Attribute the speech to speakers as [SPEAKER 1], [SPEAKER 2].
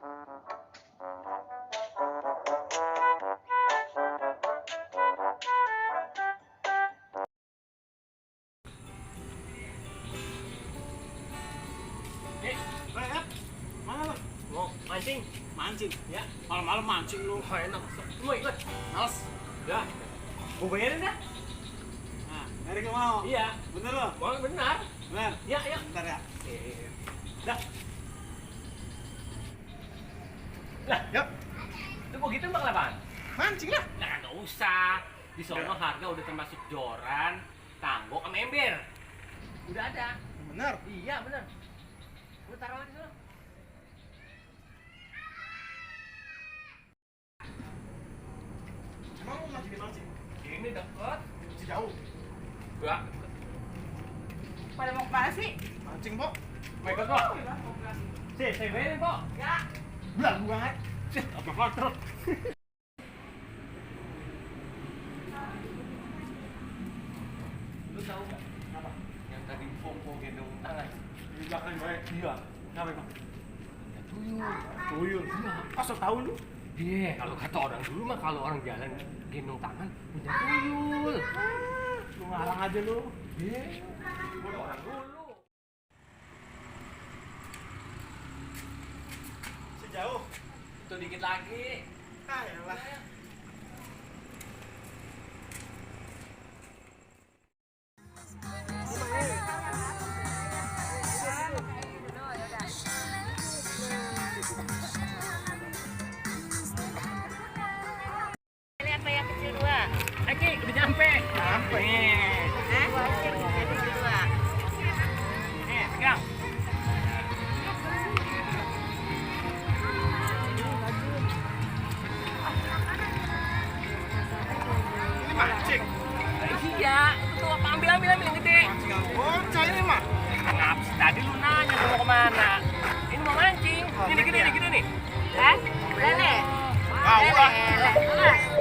[SPEAKER 1] Mana lu?
[SPEAKER 2] Mau mancing?
[SPEAKER 1] Mancing?
[SPEAKER 2] Ya.
[SPEAKER 1] Malam-malam mancing lu.
[SPEAKER 2] Oh, enak. Mau ikut?
[SPEAKER 1] Males.
[SPEAKER 2] Udah. Gue bayarin dah.
[SPEAKER 1] Nah, Erik lu mau?
[SPEAKER 2] Iya.
[SPEAKER 1] Bener lu?
[SPEAKER 2] Mau benar.
[SPEAKER 1] Bener?
[SPEAKER 2] Ya, ya.
[SPEAKER 1] Bentar ya.
[SPEAKER 2] Iya. Dah.
[SPEAKER 1] Lah, yuk.
[SPEAKER 2] Lu begitu bakal apaan?
[SPEAKER 1] Mancing lah.
[SPEAKER 2] Nah, nggak usah. Di sono harga udah termasuk joran, tanggok, sama ember. Udah ada.
[SPEAKER 1] Bener.
[SPEAKER 2] Iya, bener. Lu taruh di sana.
[SPEAKER 1] Emang lu mancing di mancing?
[SPEAKER 2] Ini deket.
[SPEAKER 1] Masih jauh.
[SPEAKER 2] Enggak.
[SPEAKER 3] Pada mau kemana sih?
[SPEAKER 1] Mancing, Pok.
[SPEAKER 2] Mau ikut kok? Saya bayarin kok.
[SPEAKER 3] Ya.
[SPEAKER 1] Belang banget.
[SPEAKER 2] Apa kotor? Lu tahu nggak?
[SPEAKER 1] Apa?
[SPEAKER 2] Yang tadi Popo gendong tangan.
[SPEAKER 1] Di belakang gue.
[SPEAKER 2] Iya.
[SPEAKER 1] Kenapa, Bang?
[SPEAKER 2] Tuyul.
[SPEAKER 1] Tuyul.
[SPEAKER 2] Iya.
[SPEAKER 1] Asal tahu lu.
[SPEAKER 2] Iya, kalau kata orang dulu mah kalau orang jalan gendong tangan punya tuyul.
[SPEAKER 1] Lu ngarang aja lu.
[SPEAKER 2] Iya. Gua orang dulu.
[SPEAKER 1] Sejauh.
[SPEAKER 2] Itu dikit lagi.
[SPEAKER 1] Ah, yalah.
[SPEAKER 3] Lihat yang kecil dua.
[SPEAKER 2] Aki, udah nyampe.
[SPEAKER 1] Nyampe.
[SPEAKER 3] Hah? Yang kecil dua.
[SPEAKER 2] Nih, pegang.
[SPEAKER 1] Ini mancing.
[SPEAKER 2] Iya, itu apa ambil yang gede.
[SPEAKER 1] Mancing yang bocah ini mah.
[SPEAKER 2] Kenapa sih tadi lu nanya gua mau kemana? Ini mau mancing. Ini gede nih.
[SPEAKER 3] Hah? Lele.
[SPEAKER 1] Ah, udah.
[SPEAKER 3] Lele.